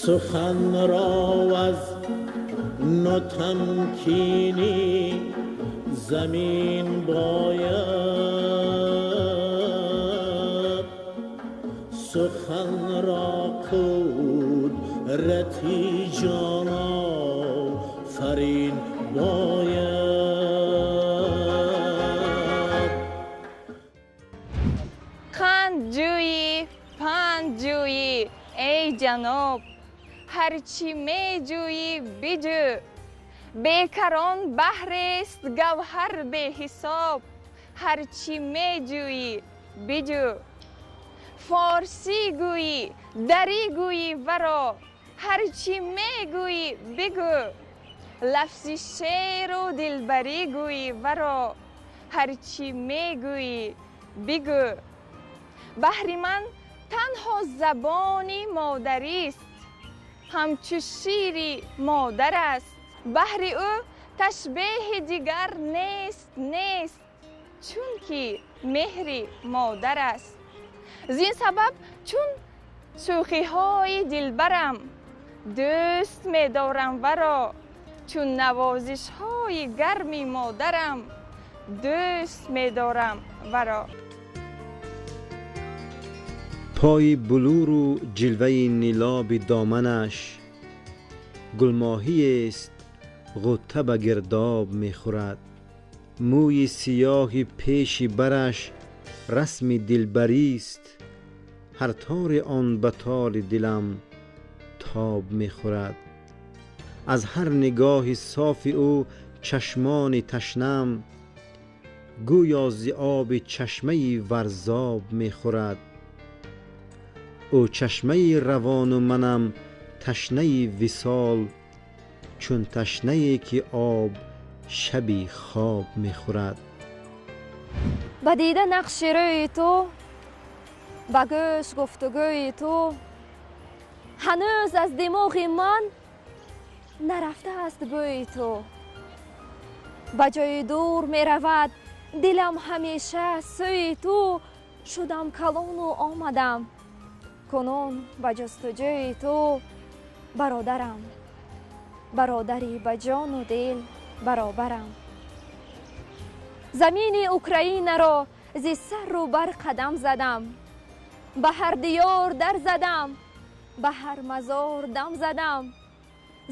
Сухан ро аз нотамкини замин бояд, сухан ро қудрати ҷонофарин бояд. Қанд ҷӯӣ, панд ҷӯӣ, эй ҷаноб, ҳарчи меҷӯӣ, биҷӯ. Бекарон баҳрест гавҳар беҳисоб, ҳарчи меҷӯӣ, биҷӯ. Форсӣ гӯӣ, дарӣ гӯӣ варо, ҳарчи мегӯӣ, бигӯ. Лафзи шеъру дилбарӣ гӯӣ варо, ҳарчи мегӯӣ, бигӯ. Баҳри ман танҳо забони модарист, ҳамчу шири модар аст. Баҳри ӯ ташбеҳи дигар нест, нест, чунки меҳри модар аст. Зин сабаб чун шӯхиҳои дилбарам дӯст медорам варо, чун навозишҳои гарми модарам дӯст медорам варо. Пои булуру ҷилваи нилоби доманаш гулмоҳиест, ғӯта ба гирдоб мехӯрад. Мӯи сиёҳи пеши бараш расми дилбарист, ҳар тори он ба тори дилам тоб мехӯрад. Аз ҳар нигоҳи софи ӯ чашмони ташнам гӯё зи оби чашмаи варзоб мехӯрад. Ӯ чашмаи равону манам ташнаи висол, чун ташнае ки об шаби хоб мехӯрад. Ба дида нақши рӯи ту, ба гӯш гуфтугӯи ту, ҳанӯз аз димоғи ман нарафтааст бӯи ту. Ба ҷои дур меравад дилам ҳамеша сӯи ту. Шудам калону омадам кунун ба ҷустуҷӯи ту. Бародарам, бародари ба ҷону дил баробарам. Замини Украинаро зи сарру бар қадам задам, ба ҳар диёр дар задам, ба ҳар мазор дам задам.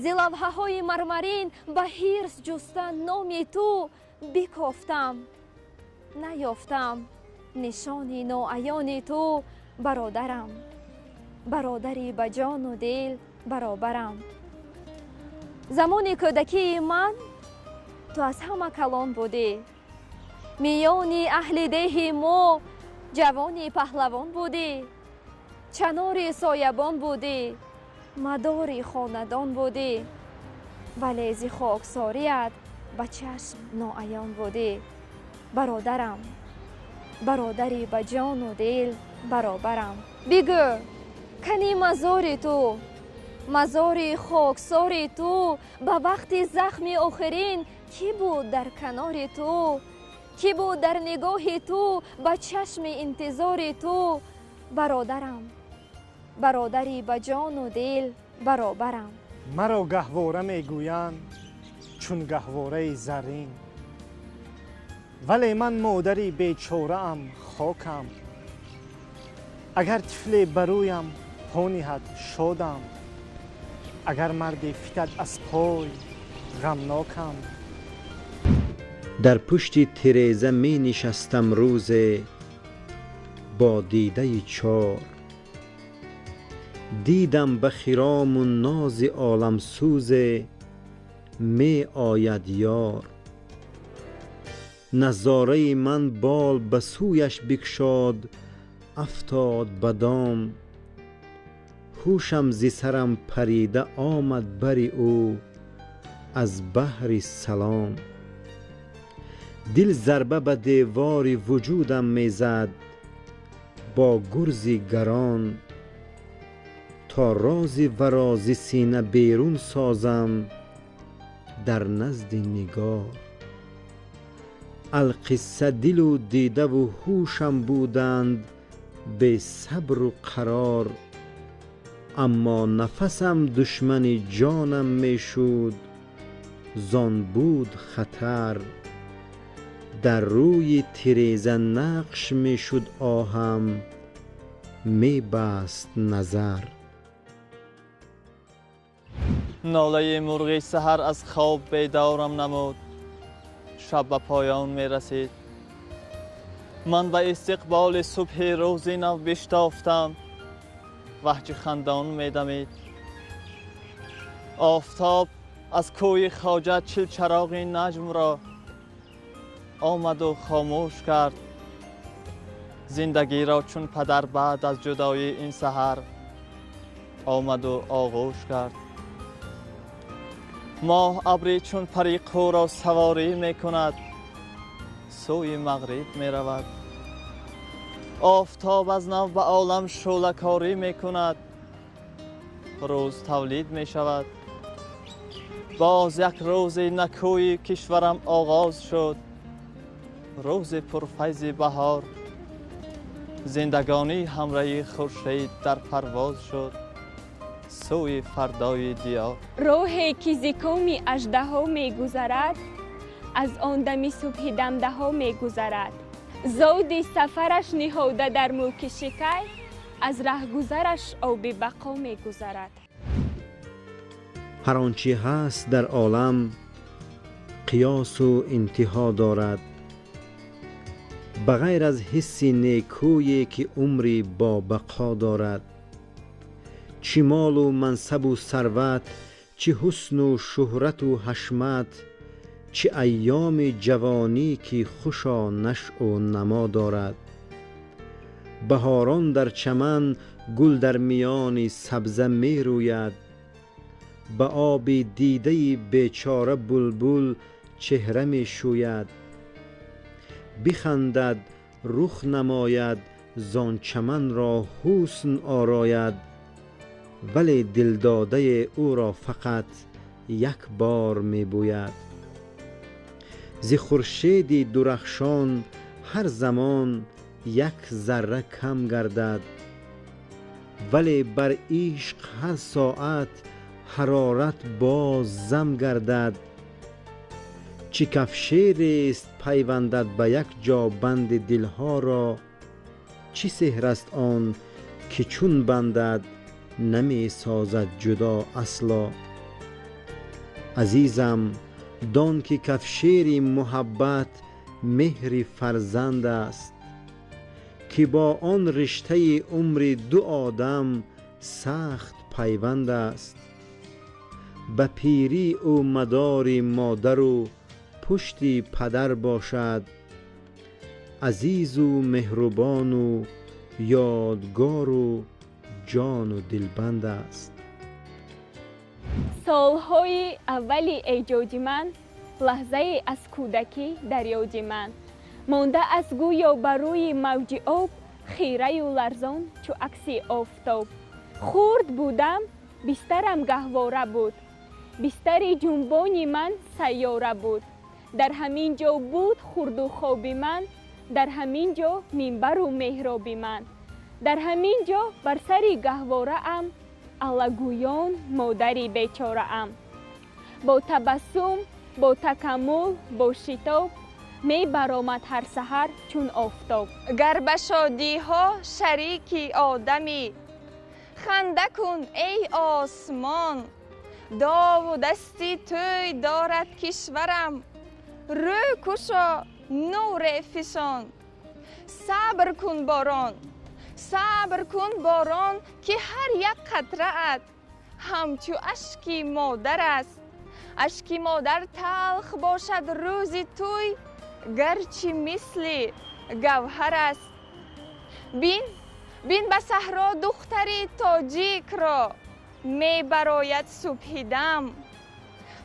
Зи лавҳаҳои мармарин ба ҳирс ҷуста номи ту бикофтам, наёфтам нишони ноаёни ту. Бародарам, бародари ба ҷону дил баробарам. Замони кӯдакии ман ту аз ҳама калон будӣ, миёни аҳли деҳи мо ҷавони паҳлавон будӣ, чанори соябон будӣ, мадори хонадон будӣ, вале зи хоксорият ба чашм ноаён будӣ. Бародарам, бародари ба ҷону дил баробарам. Бигӯ, кани мазори ту, мазори хоксори ту, ба вақти захми охирин кӣ буд дар канори ту, кӣ буд дар нигоҳи ту, ба чашми интизори ту? Бародарам, бародари ба ҷону дил баробарам. Маро гаҳвора мегӯянд чун гаҳвораи заррин, вале ман модари бечораам, хокам. Агар тифле ба рӯям по ниҳад, шодам, агар марде фитад аз пой, ғамнокам. Дар пушти тиреза менишастам рӯзе бо дидаи чор, дидам ба хирому нози оламсӯзе меояд ёр. Назораи ман бол ба сӯяш бикшод, афтод ба дом. Ҳушам зи сарам парида омад бари ӯ аз баҳри салом. Дил зарба ба девори вуҷудам мезад бо гурзи гарон, то рози варо зи сина берун созам дар назди нигор. Алқисса дилу дидаву ҳушам буданд бесабру қарор. Аммо нафасам душмани ҷонам мешуд, зон буд хатар. Дар рӯи тиреза нақш мешуд оҳам, мебаст назар. Нолаи мурғи саҳар аз хоб бедорам намуд. Шаб ба поён мерасид. Ман ба истиқболи субҳи рӯзи нав биштофтам. Ваҳҷи хандон медамид. Офтоб аз кӯи хоҷа 40 чароғи наҷмро омаду хомӯш кард. Зиндагиро чун падар баъд аз ҷудоии ин саҳар омаду оғӯш кард. Моҳ абри чун пари қӯро саворӣ мекунад, сӯи мағриб меравад. Офтоб аз нав ба олам шӯълакорӣ мекунад, рӯз тавлид мешавад. Боз як рӯзи накӯи кишварам оғоз шуд, рӯзи пурфайзи баҳор. Зиндагонӣ ҳамраҳи хуршед дар парвоз шуд, сӯи фардои диёр. Роҳе ки зи коми аждаҳо мегузарад, аз он дами субҳи дамдаҳо мегузарад. Зоди сафараш ниҳода дар мулки шикай, аз раҳгузараш оби бақо мегузарад. Ҳар он чи ҳаст дар олам қиёсу интиҳо дорад, ба ғайр аз ҳисси некӯе ки умри бобақо дорад. Чӣ молу мансабу сарват, чӣ ҳусну шӯҳрату ҳашмат, чӣ айёми ҷавонӣ ки хушо нашъу намо дорад. Баҳорон дар чаман гул дар миёни сабза мерӯяд, ба оби дидаи бечора булбул чеҳра мешӯяд. Бихандад, рух намояд, зон чаманро ҳусн орояд, вале дилдодаи ӯро фақат як бор мебӯяд. Зи хуршеди дурахшон ҳар замон як зарра кам гардад, вале бар ишқ ҳар соат ҳарорат боз зам гардад. Чӣ кафшерест пайвандад ба як ҷо банди дилҳоро, чӣ сеҳр аст он ки чун бандад намесозад ҷудо асло. Азизам, дон ки кафшери муҳаббат меҳри фарзанд аст, ки бо он риштаи умри ду одам сахт пайванд аст. Ба пирӣ ӯ мадори модару пушти падар бошад, азизу меҳрубону ёдгору ҷону дилбанд аст. Солҳои аввали эҷоди ман, лаҳзае аз кӯдакӣ дар ёди ман монда аст, гӯё ба рӯи мавҷи об хираю ларзон чу акси офтоб. Хурд будам, бистарам гаҳвора буд, бистари ҷунбони ман сайёра буд. Дар ҳамин ҷо буд хурду хоби ман, дар ҳамин ҷо минбару меҳроби ман. Дар ҳамин ҷо бар сари гаҳвораам аллагӯён модари бечораам. Бо табассум, бо такаммул, бо шитоб мебаромад ҳар саҳар чун офтоб. Гар ба шодиҳо шарики одамӣ, ханда кун эй осмон, дову дасти тӯй дорад кишварам, рӯ кушо нуре фишон. Сабр кун борон, сабр кун борон, ки ҳар як қатраат ҳамчу ашки модар аст. Ашки модар талх бошад рӯзи тӯй, гарчи мисли гавҳар аст. Бин, бин ба саҳро духтари тоҷикро, мебарояд субҳидам.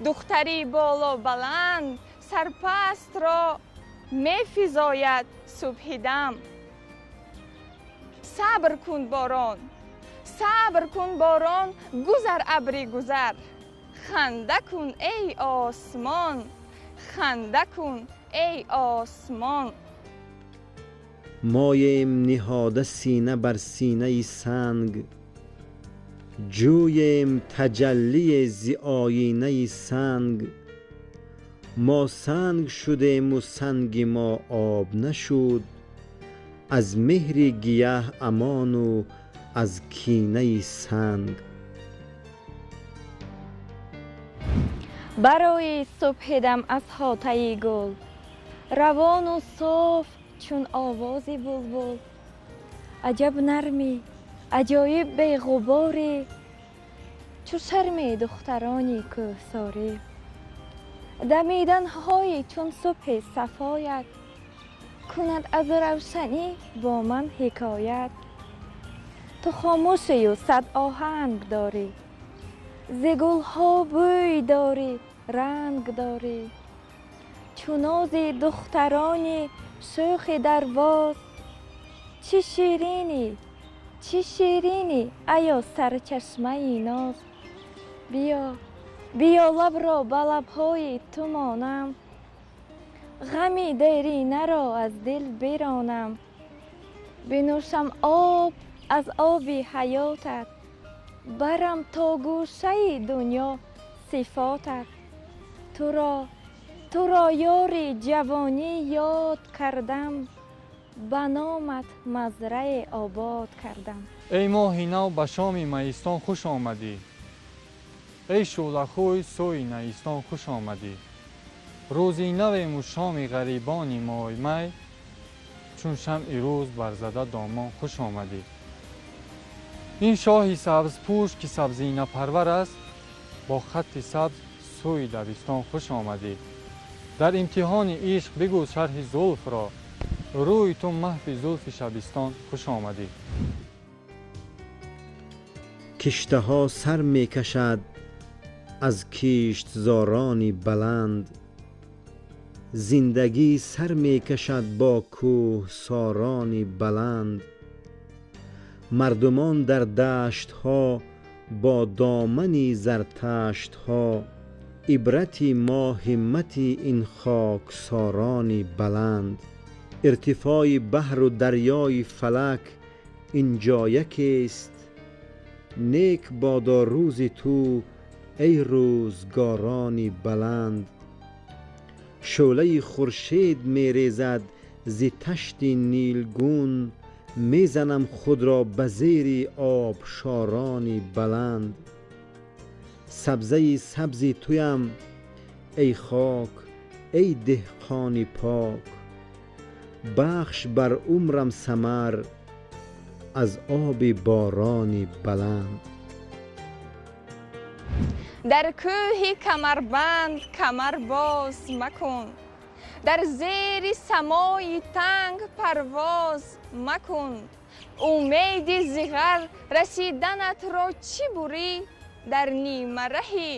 Духтари болобаланд сарпастро мефизояд субҳидам. Сабр кун борон, сабр кун борон, гузар абри гузар. Ханда кун эй осмон, ханда кун эй осмон. Моем ниҳода сина бар синаи санг, Ҷӯем таҷаллие зи оинаи санг, мо санг шудему санги мо об нашуд, аз меҳри гияҳ амону аз кинаи санг. Барои субҳидам аз ҳотаи гул, равону соф чун овози булбул. Аҷаб нармӣ, аҷоиб беғуборӣ, чу шарми духтарони кӯҳсорӣ. Дамиданҳои чун субҳи сафоят, кунад аз равшанӣ бо ман ҳикоят. Ту хомӯшию сад оҳанг дорӣ, зи гулҳо бӯй дорӣ, ранг дорӣ. Чу нози духтарони шӯхи дарвоз, чӣ ширинӣ, чӣ ширинӣ, аё сарчашмаи ноз. Биё, биё лабро ба лабҳои ту монам, ғами деринаро аз дил биронам. Бинӯшам об аз оби ҳаётат, барам то гӯшаи дунё сифотат. Туро, туро ёри ҷавонӣ ёд кардам, ба номат мазрае обод кардам. Эй моҳи нав, ба шоми маистон хуш омадӣ, эй шӯълахӯй сӯи наистон хуш омадӣ. Рӯзи навему шоми ғарибони моймай, чун шамъи рӯз барзада домон хуш омадӣ. Ин шоҳи сабзпӯш ки сабзинапарвар аст, бо хатти сабз сӯи дабистон хуш омадӣ. Дар имтиҳони ишқ бигӯ шарҳи зулфро, рӯи ту маҳви зулфи шабистон хуш омадӣ. Киштаҳо сар мекашад аз киштзорони баланд, зиндагӣ сар мекашад бо кӯҳсорони баланд. Мардумон дар даштҳо бо домани зарташтҳо, ибрати мо ҳиммати ин хоксорони баланд. Иртифои баҳру дарёи фалак ин ҷо якест, нек бодо рӯзи ту эй рӯзгорони баланд. Шӯълаи хуршед мерезад зи ташти нилгун, мезанам худро ба зери обшорони баланд. Сабзаи сабзи туям эй хок, эй деҳқони пок, бахш бар умрам самар аз оби борони баланд. Дар кӯҳи камарбанд камар боз макун, дар зери самои танг парвоз макун. Умеди зиғар расиданатро чӣ бурӣ, дар нимараҳи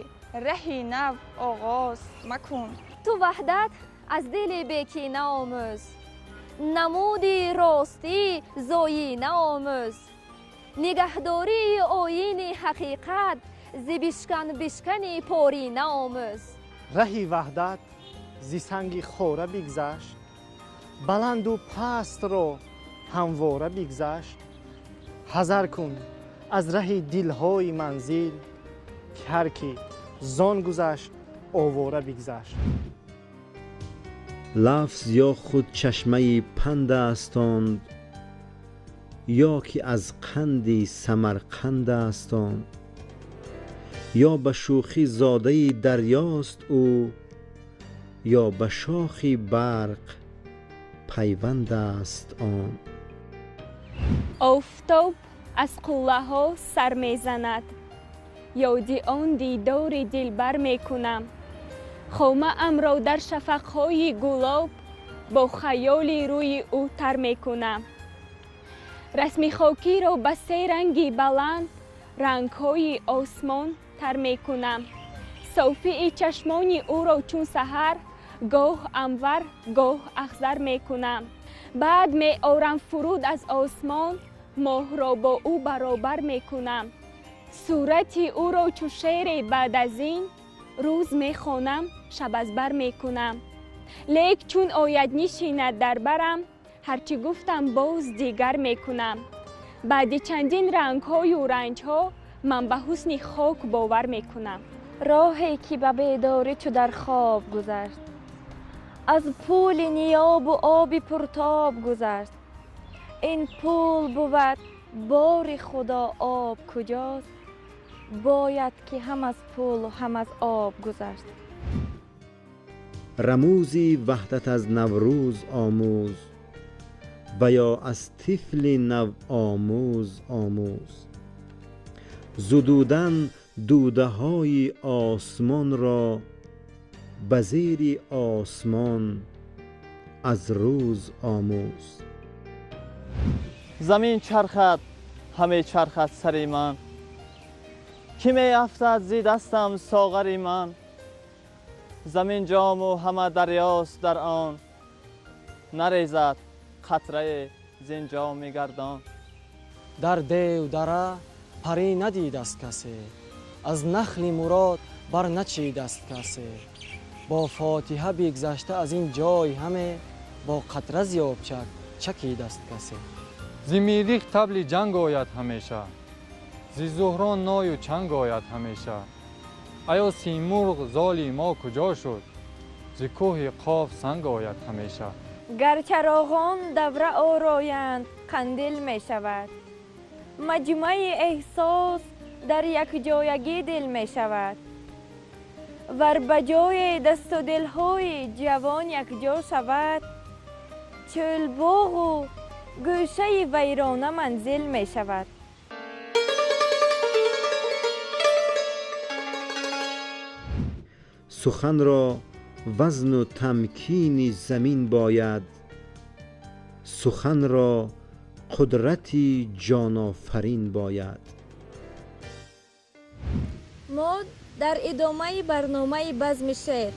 раҳи нав оғоз макун. Ту ваҳдат аз дили бекина омӯз, намуди ростӣ зоина омӯз. Нигаҳдории оини ҳақиқат зи бишкан бишкани порина омӯз. Раҳи ваҳдат зи санги хора бигзашт, баланду пастро ҳамвора бигзашт. Ҳазар кун аз раҳи дилҳои манзил, ки ҳар ки зон гузашт овора бигзашт. Лафз ё худ чашмаи панд астанд, ё ки аз қанди самарқанд астанд, ё ба шӯхӣ зодаи дарёст ӯ, ё ба шохи барқ пайванд аст он. Офтоб аз қуллаҳо сар мезанад, ёди он дидори дилбар мекунам. Хомаамро дар шафақҳои гулоб бо хаёли рӯи ӯ тар мекунам. Расми хокиро ба се ранги баланд рангҳои осмон тар мекунам. Софии чашмони ӯро чун саҳар гоҳ анвар, гоҳ ахзар мекунам. Баъд меорам фуруд аз осмон, моҳро бо ӯ баробар мекунам. Сурати ӯро чу шере баъд аз ин рӯз мехонам, шаб аз бар мекунам. Лек чун ояд нишинад дар барам, ҳарчи гуфтам боз дигар мекунам. Баъди чандин рангҳою ранҷҳо Ман ба ҳусни хок бовар мекунам. Роҳе ки ба бедорӣ чу дар хоб гузашт, аз пули ниёбу оби пуртоб гузашт. Ин пул бувад бори Худо об куҷост, бояд ки ҳам аз пулу ҳам аз об гузашт. Рамузи ваҳдат аз Наврӯз омӯз ва ё аз тифли навомӯз омӯз. Зудудан дудаҳои осмонро ба зери осмон аз рӯз омӯз. Замин чархад, ҳаме чархад сари ман, ки меафтад зи дастам соғари ман. Замин ҷому ҳама дарёст дар он, нарезад қатрае зин ҷоми гардон. Дар дев дара парӣ надидаст касе, аз нахли мурод бар начидаст касе. Бо фотиҳа бигзашта аз ин ҷой ҳаме, бо қатра зиёбчак чакидаст касе. Зи мирих табли ҷанг ояд ҳамеша, зи зуҳрон ною чанг ояд ҳамеша. Аё Симурғ золи мо куҷо шуд, зи кӯҳи Қоф санг ояд ҳамеша. Гар чароғон давра ороянд, қандил мешавад. Маҷмаи эҳсос дар якҷоягӣ дил мешавад. Вар ба ҷое дасту дилҳои ҷавон якҷо шавад, чӯлбоғу гӯшаи вайрона манзил мешавад. Суханро вазну тамкини замин бояд, суханро қудрати ҷонофарин бояд. Мо дар идомаи барномаи базми шеър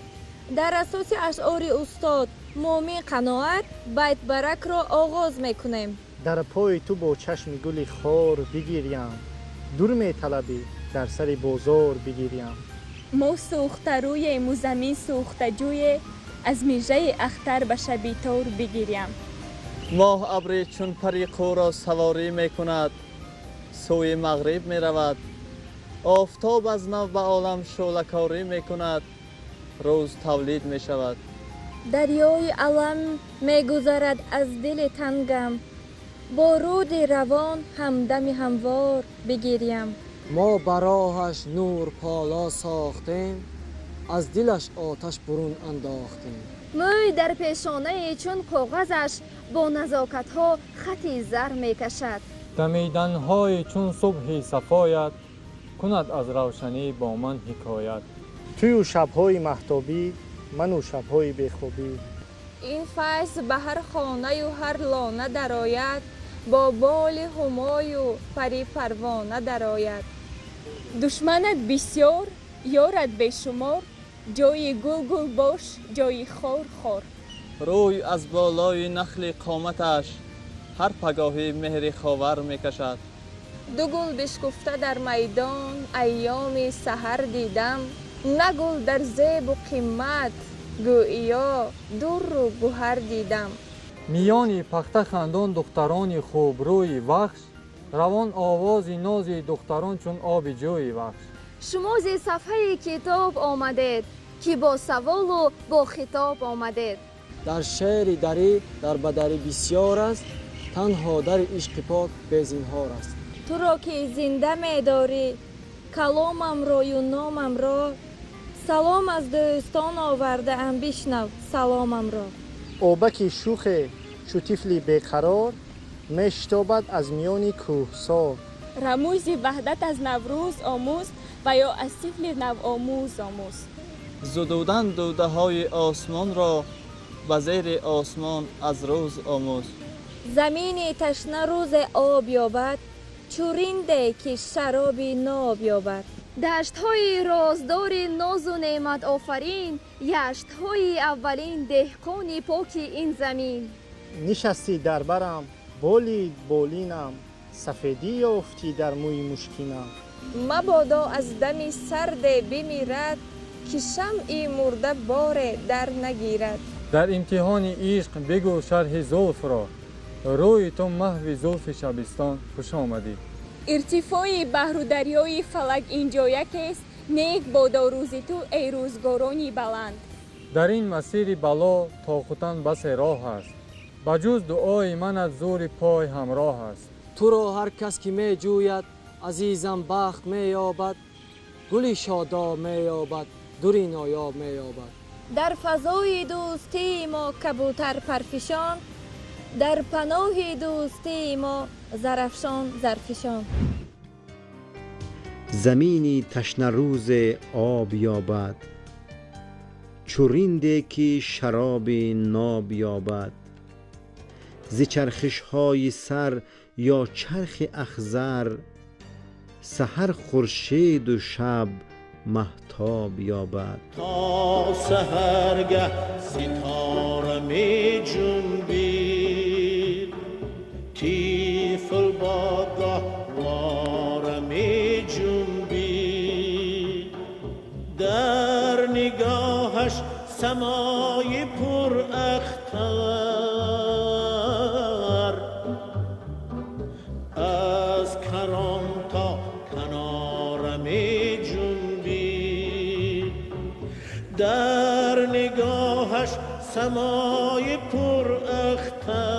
дар асоси ашъори устод Муъмин Қаноат байтбаракро оғоз мекунем. Дар пои ту бо чашми гули хор бигирям, дур металабӣ дар сари бозор бигирям. Мо сӯхтарӯему замин сӯхтаҷӯе, аз мижаи ахтар ба шаби тор бигирям. Моҳ абре чун пари қӯро саворӣ мекунад, сӯи мағриб меравад. Офтоб аз нав ба олам шӯълакорӣ мекунад, рӯз тавлид мешавад. Дарёи алам мегузарад аз дили тангам, бо руди равон ҳамдами ҳамвор бигирям. Мо ба роҳаш нурполо сохтем, аз дилаш оташ бурун андохтем. Мӯй дар пешонаи чун коғазаш бо назокатҳо хати зар мекашад. Дамиданҳои чун субҳи сафоят кунад аз равшанӣ бо ман ҳикоят. Тую шабҳои маҳтобӣ, ману шабҳои бехобӣ. Ин файз ба ҳар хонаю ҳар лона дарояд, бо боли ҳумою пари парвона дарояд. Душманат бисёр, ёрат бешумор, ҷои гул гул бош, ҷои хор хор. Рӯй аз болои нахли қоматаш ҳар пагоҳӣ меҳри ховар мекашад. Ду гул бишкуфта дар майдон айёми саҳар дидам, на гул дар зебу қимат, гӯиё дурру гуҳар дидам. Миёни пахта хандон духтарони хубрӯи вахш, равон овози нози духтарон чун оби ҷӯи вахш. Шумо зи сафҳаи китоб омадед, ки бо саволу бо хитоб омадед. Дар шеъри дарӣ дар бадарӣ бисёр аст, танҳо дари ишқи пок безинҳор аст. Туро ки зинда медорӣ каломамрою номамро, салом аз дӯстон овардаам, бишнав саломамро. Обаки шухе чу тифли беқарор мешитобад аз миёни кӯҳсор. Рамузи ваҳдат аз Наврӯз омӯз ва ё аз тифли навомӯз омӯз. Зудудан дудаҳои осмонро ба зери осмон аз рӯз омӯз. Замини ташна рӯзе об ёбад, чуринде ки шароби ноб ёбад. Даштҳои роздори нозу неъматофарин, яштҳои аввалин деҳқони поки ин замин. Нишастӣ дар барам, болид болинам, сафедӣ ёфтӣ дар мӯи мушкинам. Мабодо аз дами сарде бимирад, ки шамъи мурда боре дар нагирад. Дар имтиҳони ишқ бигӯ шарҳи зулфро, рӯи ту маҳви зулфи шабистон хуш омадӣ. Иртифои баҳру дарёи фалак инҷо якест, нек бодо рӯзи ту, эй рӯзгорони баланд. Дар ин масири бало то Хутан басе роҳ аст, ба ҷуз дуои манат зӯри пой ҳамроҳ аст. Туро ҳар кас ки меҷӯяд, азизам, бахт меёбад, гули шодоб меёбад, дури ноёб меёбад. Дар фазои дӯстии мо кабутар парфишон, дар паноҳи дӯстии мо Зарафшон зарфишон. Замини ташнарӯз об ёбад, чу ринде ки шароби ноб ёбад. Зи чархишҳои сар ё чархи ахзар, саҳар хуршеду шаб маҳтоб ёбад. То саҳаргаҳ ситора меҷунбид, тифл бо гаҳвора меҷунбид. Дар нигоҳаш самои пур ахтар, аз карон то канора меҷунбид. Дар нигоҳаш самои пур ахтар.